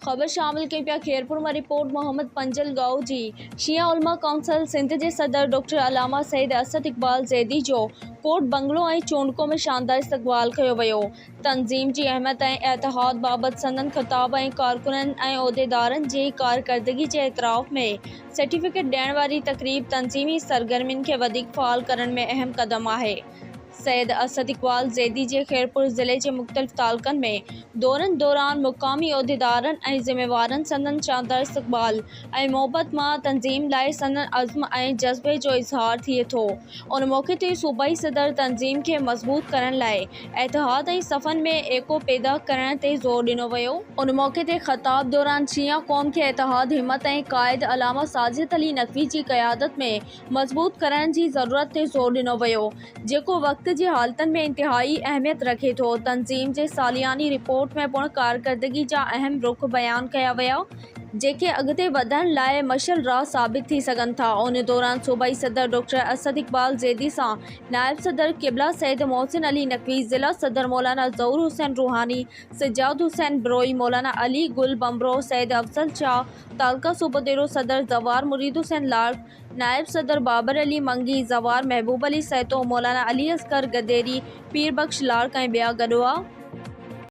خبر شامل ڪيون پيا خيرپور مان رپورٽ محمد پنجل ڳاهو جي شيعه علماء ڪائونسل سنڌ جي صدر ڊاڪٽر علامه سيد اسد اقبال زيدي جو ڪوٽ بنگلو ۽ چونڊڪو ۾ شاندار استقبال ڪيو ويو تنظيم جي اهميت ۽ اتحاد بابت سندن خطاب ۽ ڪارڪنن ۽ عهديدارن جي ڪارڪردگي جي اعتراف ۾ سرٽيفڪيٽ ڏيڻ واري تقريب تنظيمي سرگرمين کي وڌيڪ فعال ڪرڻ ۾ اهم قدم آهي. سيد اسد اقبال زيدي جي خيرپور ضلعي جي مختلف تعلقن ۾ دورن دوران مقامي عهديدارن ۽ ذميوارن سندن شاندار استقبال ۽ محبت مان تنظيم لاء سندن عزم ۽ جذبي جو اظهار ٿئي ٿو. ان موقعي تي صوبائي صدر تنظيم کي مضبوط ڪرڻ لاء اتحاد ۽ صفن ۾ ايڪو پيدا ڪرڻ تي زور ڏنو ويو. ان موقعي تي خطاب دوران شيعه قوم کي اتحاد، همت ۽ قائد علامه ساجد علي نقوي جي قيادت ۾ مضبوط ڪرڻ جي ضرورت تي زور ڏنو ويو، جيڪو وقت جي حالتن ۾ انتهائي اهميت رکي ٿو. تنظيم جي سالياني رپورٽ ۾ پڻ ڪارڪردگي جا اهم رخ بيان ڪيا ويا. جيڪي اڳتي وڌڻ لاء مشعل راهه ثابت ٿي سگهن ٿا. ان دوران صوبائي صدر ڊاڪٽر اسد اقبال زيدي سان نائب صدر قبله سيد محسن علي نقوي، ضلع صدر مولانا ظهور حسين روحاني، سجاد حسين بروهي، مولانا علي گل ڀنڀرو، سيد افضل شاهه، تعلقه صوبوديرو صدر زوار مريد حسين لاڙڪ، نائب صدر بابر علي منگي، زوار محبوب علي سهتو، مولانا علي اصغر گديري، پير بخش لاڙڪ ۽ ٻيا گڏ هئا.